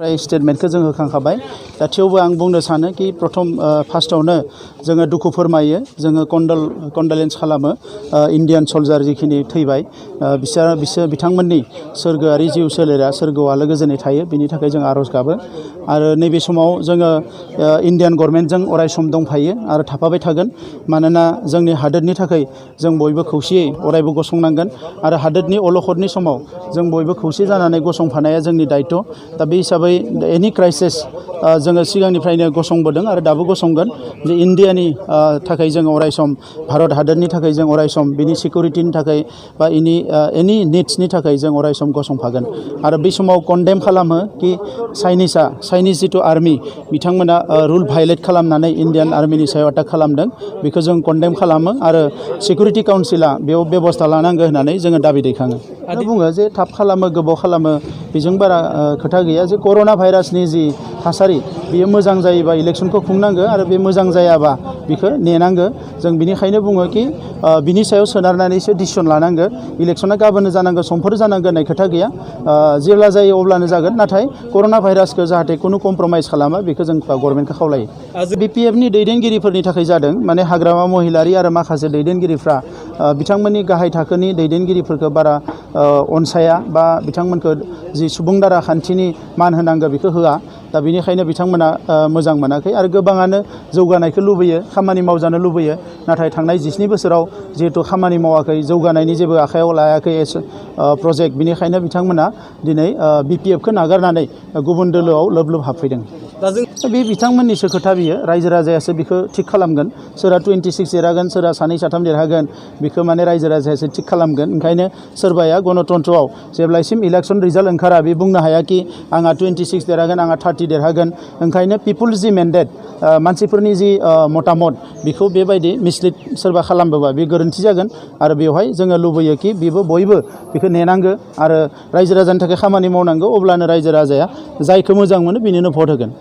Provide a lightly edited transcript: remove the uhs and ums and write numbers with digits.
स्टेटमेन्टखौ जों होखांखाबाय दा थेवबो आं बुंनो सानो कि प्रथम फार्स्टआवनो जोङो दुखु फोरमायो जोङो कन्डलेन्स खालामो इन्डियान सल्जार जिखिनि थैबाय बिसोर बिथांमोननि सोरगोआरि जिउ सोलेरा सोरगोआव आलो गोजोनै थायो बिनि थाखाय जों आरज गाबो आरो नैबे समाव जोङो इन्डियान गभर्नमेन्टजों अराय सम दंफायो आरो थाफाबाय थागोन मानोना जोंनि हादोरनि थाखाय जों बयबो खौसेयै अरायबो गसंनांगोन आरो हादोरनि अलखदनि समाव जों बयबो खौसे जानानै गसंफानाया जोंनि दायित्व दा बे हिसाबै एनि क्राइसिस जोङो सिगांनिफ्रायनो गसंबोदों आरो दाबो गसंगोन जे इन्डियानि थाखाय जों अरायसम भारत हादोरनि थाखाय जों अरायसम बिनि सिकिउरिटिनि थाखाय बा एनि निड्सनि थाखाय जों अरायसम गसंफागोन आरो बै समाव कन्डेम खालामो कि चाइनिज जिथु आर्मि बिथांमोना रुल भायलेट खालामनानै इन्डियान आर्मिनि सायाव एटाक खालामदों बेखौ जों कन्डेम खालामो आरो सिकिउरिटि काउन्सिला बेयाव बेबस्था लानांगौ होननानै जोङो दाबि दैखाङो आरो बुङो जे थाब खालामो गोबाव खालामो बेजों बारा खोथा गैया जे कर'ना भाइरासनि जि थासारि बियो मोजां जायोबा इलेक्सनखौ खुंनांगौ आरो बे मोजां जायाबा बिखौ नेनांगौ जों बिनिखायनो बुङो कि बिनि सायाव सोनारनानैसो डिसिसन लानांगौ इलेक्सना गाबोन जानांगौ समफोर जानांगौ होननाय खोथा गैया जेब्ला जायो अब्लानो जागोन नाथाय कर'ना भाइरासखौ जाहाथे खुनु कमप्रमाइज खालामा बेखौ जों गभर्नमेन्टखौ खावलायो बिपिएफनि दैदेनगिरिफोरनि थाखाय जादों माने हाग्रामा महिलारि आरो माखासे दैदेनगिरिफ्रा बिथांमोननि गाहाय थाखोनि दैदेनगिरिफोरखौ बारा अनसाया बा बिथांमोनखौ जि सुबुं दारा खान्थिनि मान होनांगौ बेखौ होआ दा बेनिखायनो बिथांमोना मोजां मोनाखै आरो गोबाङानो जौगानायखौ लुबैयो खामानि मावजानो लुबैयो नाथाय थांनाय 17 बोसोराव जिहेतु खामानि मावाखै जौगानायनि जेबो आखायाव लायाखै प्रजेक्ट बिनिखायनो बिथांमोना दिनै बिपिएफखौ नागारनानै गुबुन दोलोआव लोब हाबफैदों बे बिथांमोननिसो खोथा बियो रायजो राजायासो बेखौ थिग खालामगोन सोरहा 26 देरहागोन सोरहा 2-3 देरहागोन बेखौ माने रायजो राजायासो थिग खालामगोन ओंखायनो सोरबाया गणतन्त्रआव जेब्लासिम इलेक्सन रिजाल्ट ओंखारा बे बुंनो हाया कि आंहा 26 देरहागोन आंहा 30 देरहागोन ओंखायनो पिपुल्स जि मेन्डेट मानसिफोरनि जि मतामत बेखौ बेबायदि मिसलिड सोरबा खालामबोबा बे गोरोन्थि जागोन आरो बेवहाय जोङो लुबैयो कि बेबो बयबो बेखौ नेनांगौ आरो रायजो राजानि थाखाय खामानि मावनांगौ अब्लानो रायजो राजाया जायखौ मोजां मोनो बेनिनो भट होगोन